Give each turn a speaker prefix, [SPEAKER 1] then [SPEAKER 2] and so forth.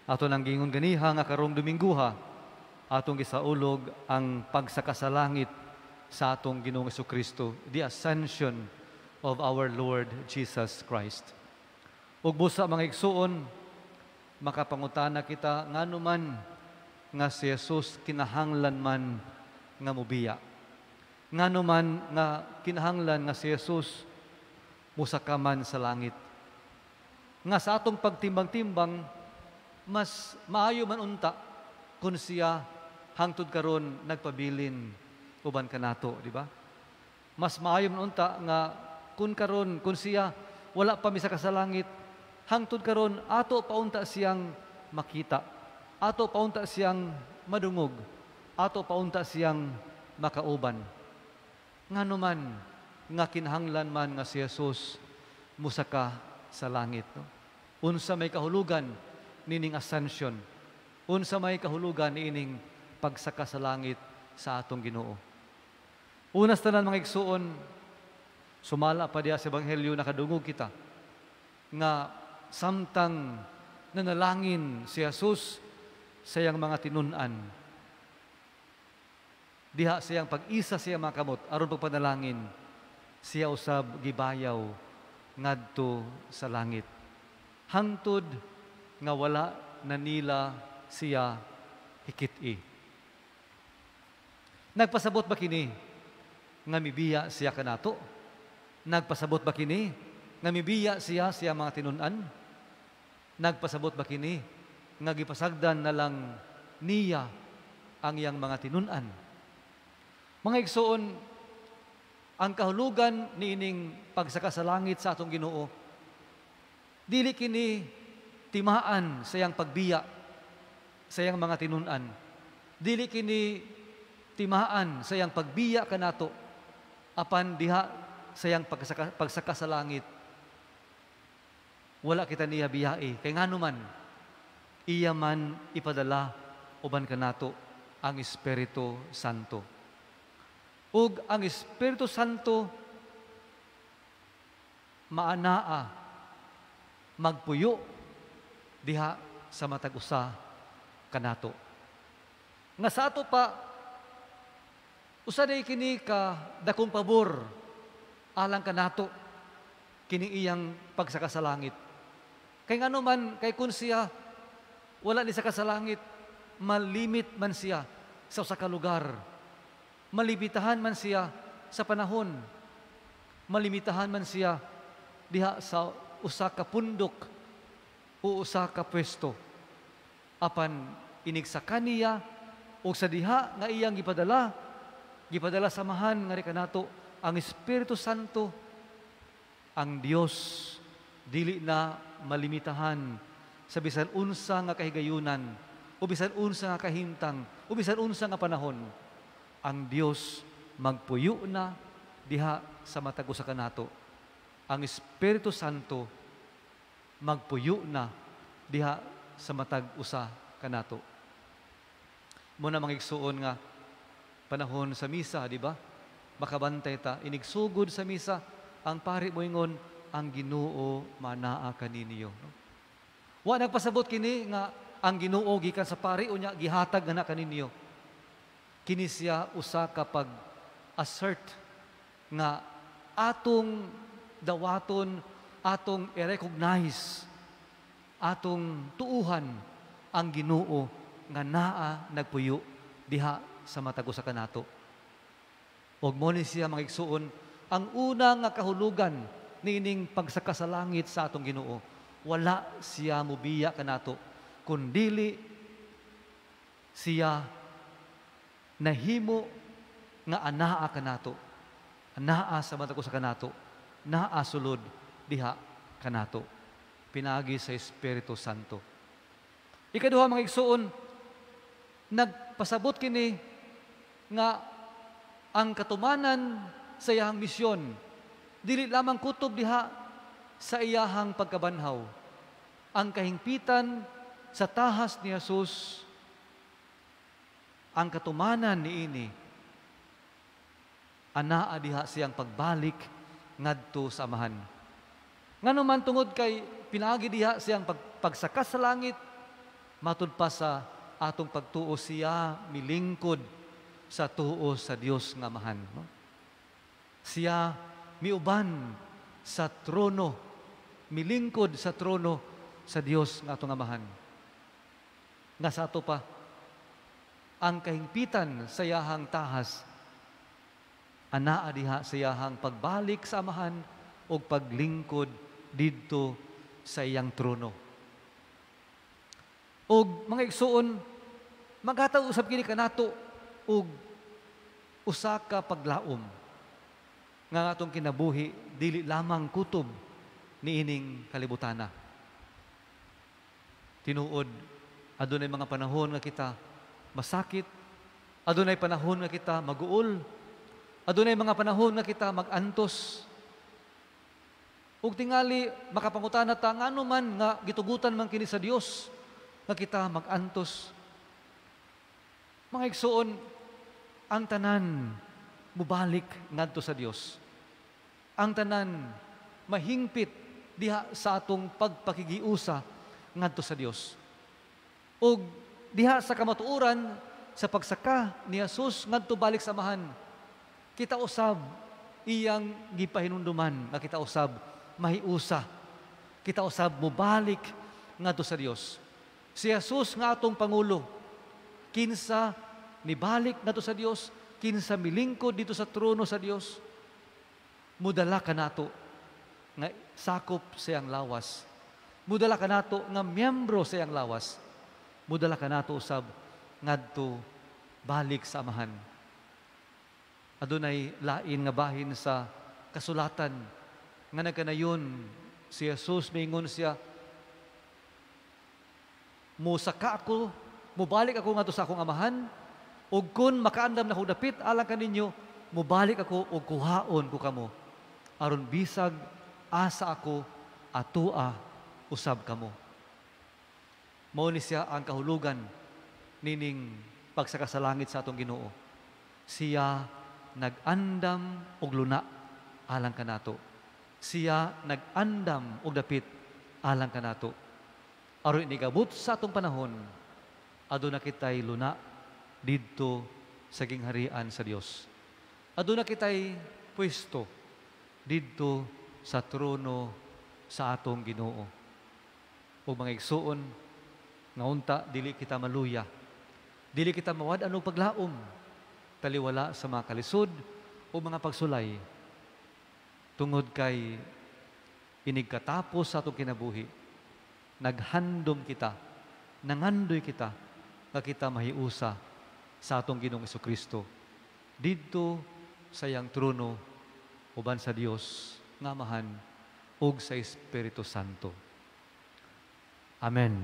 [SPEAKER 1] Ato nang giingon ganiha nga karong Domingguha, atong gisaulog ang pagsaka sa langit sa atong Ginoong Kristo, the ascension of our Lord Jesus Christ. Ug busa, mga igsuon, makapangutana kita ngano man nga si Jesus kinahanglan man nga mubiya. Ngano man nga kinahanglan nga si Jesus musaka man sa langit. Nga sa atong pagtimbang-timbang, mas maayo man unta kung siya hangtod karon nagpabilin uban kanato, di ba? Mas maayo man unta nga kung karon, kung siya wala pa misaka sa langit, hangtod karon ato pa unta siyang makita, ato pa unta siyang madungog, ato pa unta siyang makauban. Ngano man nga kinahanglan man nga si Jesus musaka sa langit, no? Unsa may kahulugan nining ascension? Unsa may kahulugan niining pagsaka sa langit sa atong Ginoo? Una sa tanan, mga igsuon, sumala pa diya sa Ebanghelyo, nakadungog kita nga samtang nanalangin si Jesus sa iyang mga tinun-an, diha siyang pag-isa siya mga kamot aron pagpanalangin, siya usab gibayaw ngadto sa langit hangtod nga wala na nila siya hikit-i. Nagpasabot ba kini nga mibiya siya kanato? Nagpasabot ba kini nga mibiya siya siya mga tinun-an? Nagpasabot ba kini nga gipasagdan na lang niya ang iyang mga tinun-an? Mga igsoon, ang kahulugan niining pagsaka sa langit sa atong Ginoo, dili kini timaan sa iyang pagbiya sa iyang mga tinun-an. Dili kini timaan sa iyang pagbiya kanato, apan diha sa iyang pagsaka sa langit, wala kita niya biyai. Kay ngano man, iya man ipadala uban kanato ang Espiritu Santo. Ug ang Espiritu Santo maanaa magpuyo diha sa matag usa kanato. Nga sa ato pa, usa day kini ka dakong pabor alang kanato kini iyang pagsaka sa langit. Kay ngano man, kay kun siya wala ni saka sa langit, malimit man siya sa usa ka lugar. Malimitahan man siya sa panahon. Malimitahan man siya diha sa usa ka pundok o usa ka pwesto. Apan inigsaka niya og sa diha nga iyang gipadala samahan nga kanato ang Espiritu Santo, ang Dios dili na malimitahan sa bisan unsa nga kahigayunan o bisan unsa nga kahimtang o bisan unsa nga panahon. Ang Dios magpuyo na diha sa matag usa kanato. Ang Espiritu Santo magpuyo na diha sa matag usa kanato. Muna, mga igsuon, nga panahon sa misa, di ba? Makabantay ta, inigsugod sa misa, ang pari moingon, "Ang Ginoo manaa kaninyo." No? Wa nagpasabot kini nga ang Ginoo gikan sa pari unya gihatag na kaninyo. Kini siya usa ka pag-assert nga atong dawaton, atong i-recognize, atong tuuhan ang Ginoo nga naa nagpuyo diha sa matag usa kanato. Ug mo ni siya, mga igsuon, ang una nga kahulugan niining pagsaka sa langit sa atong Ginoo. Wala siya mubiya kanato, kundili siya nahimo nga anaa kanato. Anaa sa matag usa kanato. Naa sulod diha kanato. Pinaagi sa Espiritu Santo. Ikaduha, mga igsuon, nagpasabot kini nga ang katumanan sa iyahang misyon dili lamang kutob diha sa iyahang pagkabanhaw. Ang kahingpitan sa tahas ni Jesus, ang katumanan niini anaa diha siyang pagbalik ngadto sa Amahan. Ngano man, tungod kay pinaagi diha siyang pagsaka sa langit, Matud pa sa atong pagtuo, siya milingkod sa tuo sa Dios nga Amahan, no? Siya miuban sa trono, milingkod sa trono sa Dios nga atong Amahan. Nga sa ato pa, ang kahingpitan sa iyahang tahas anaa diha sa iyahang pagbalik sa Amahan o paglingkod didto sa iyang trono. Og mga igsuon, maghatag usab kini kanato og usa ka paglaom nga atong kinabuhi dili lamang kutob niining kalibutana. Tinuod, adunay mga panahon nga kita masakit, adunay panahon nga kita maguol, adunay mga panahon nga kita magantos. Ug tingali makapangutana ta, ngano man nga gitugutan man kini sa Dios nga kita magantos? Mga igsuon, ang tanan mubalik ngadto sa Dios. Ang tanan mahingpit diha sa atong pagpakigiusa ngadto sa Dios. Ug diha sa kamatuoran sa pagsaka ni Jesus ngadto balik sa Amahan, kita usab iyang gipahinumduman nga kita usab mahiusa. Kita usab mobalik ngadto sa Dios. Si Jesus nga atong pangulo, kinsa nibalik ngadto sa Dios, kinsa milingkod dito sa trono sa Dios, mudala kanato nga sakop sa iyang lawas. Mudala kanato nga miyembro sa iyang lawas. Mudala kanato usab ngadto balik sa Amahan. Adunay lain nga bahin sa kasulatan nga nagkanayon si Jesus, miingon siya, "Musaka ako, mubalik ako ngadto sa akong Amahan, ug kun makaandam na ko dapit alang kaninyo, mubalik ako ug kuhaon ko kamo, aron bisag asa ako, atua usab kamo." Mao ni siya ang kahulugan nining pagsaka sa langit sa atong Ginoo. Siya nag-andam og luna alang kanato. Siya nag-andam og dapit alang kanato. Aron inigabot sa atong panahon, aduna kitay luna didto sa gingharian sa Dios. Aduna kitay pwesto didto sa trono sa atong Ginoo. Ug mga igsuon, nga unta dili kita maluya, dili kita mawad-an og paglaom, taliwala sa mga kalisod o mga pagsulay, tungod kay inigkatapos sa atong kinabuhi, naghandom kita, nangandoy kita, nga kita mahiusa sa atong Ginoong Hesukristo didto sa iyang trono uban sa Dios nga Amahan ug sa Espiritu Santo. Amen.